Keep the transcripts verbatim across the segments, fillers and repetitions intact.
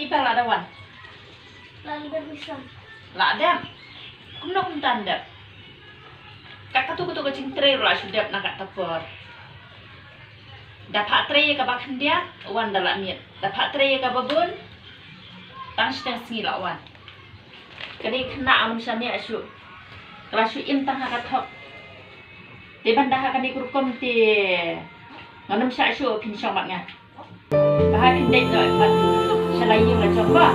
Ba la da wan. La dep bisan. La dep. Kumno kumta dep. Kat katu katu ka jingtrei ruh la shu dep na kata por. Da phah trei ïa kaba khyndiat, wan da la miet. Da phah trei ïa kaba bun, tang shiteng sngi la wan. Kane khynnah ngam shym ïa shu. Ka la shu im tang ha ka thok. Te ban da ha kane ka rukom te ngam shah shu phin shong bad nga. Ba ha phin dei noh bad sha la ïing la jong ba.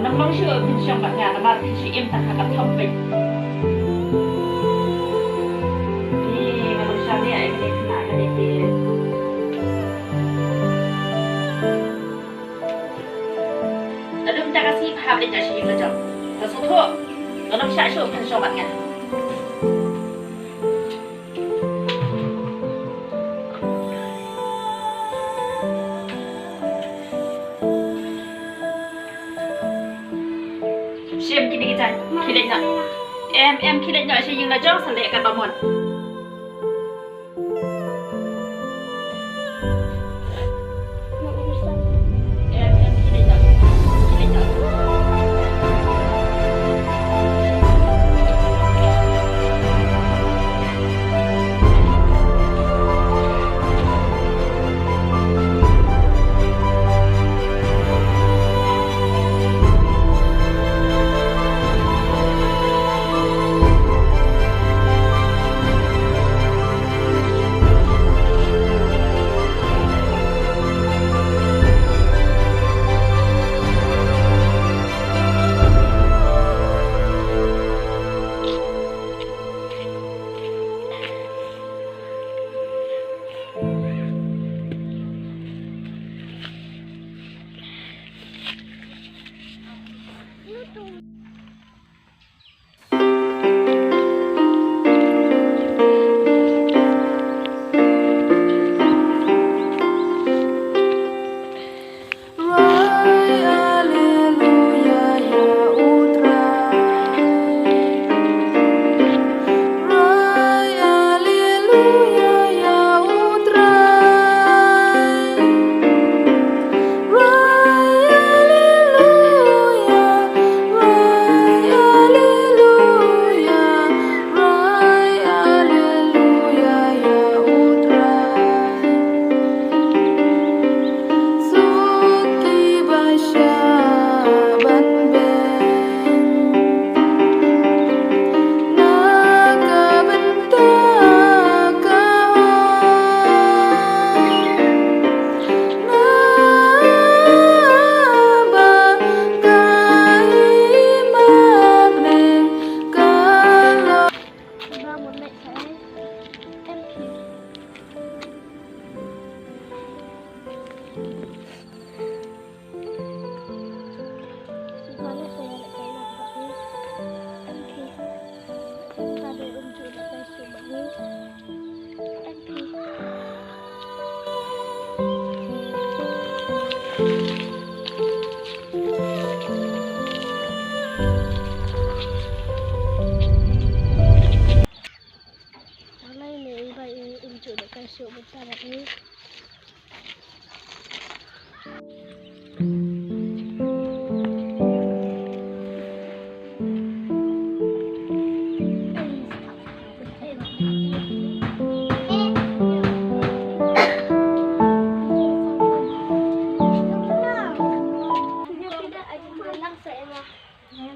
Ngam long shu phin shong bad nga namar phin shu im tang ha ka thok peit. Ni ngam shah ïa kane khynnah kane te. Nadum ta ka sngi pha hap leit noh sha ïing la jong. Ka sngewthuh. Ngam shah shuh phan shong bad nga. Shim kine ki jaiñ. Khie leit noh. Em, em, khie leit noh sha ïing la jong, sa leh katba mon.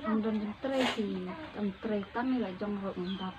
Ngam don jingtrei, ki jingtrei tang ïa la jong ruh ngam dap.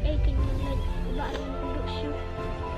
ei ka ngi leit, ba ri u duk shuh.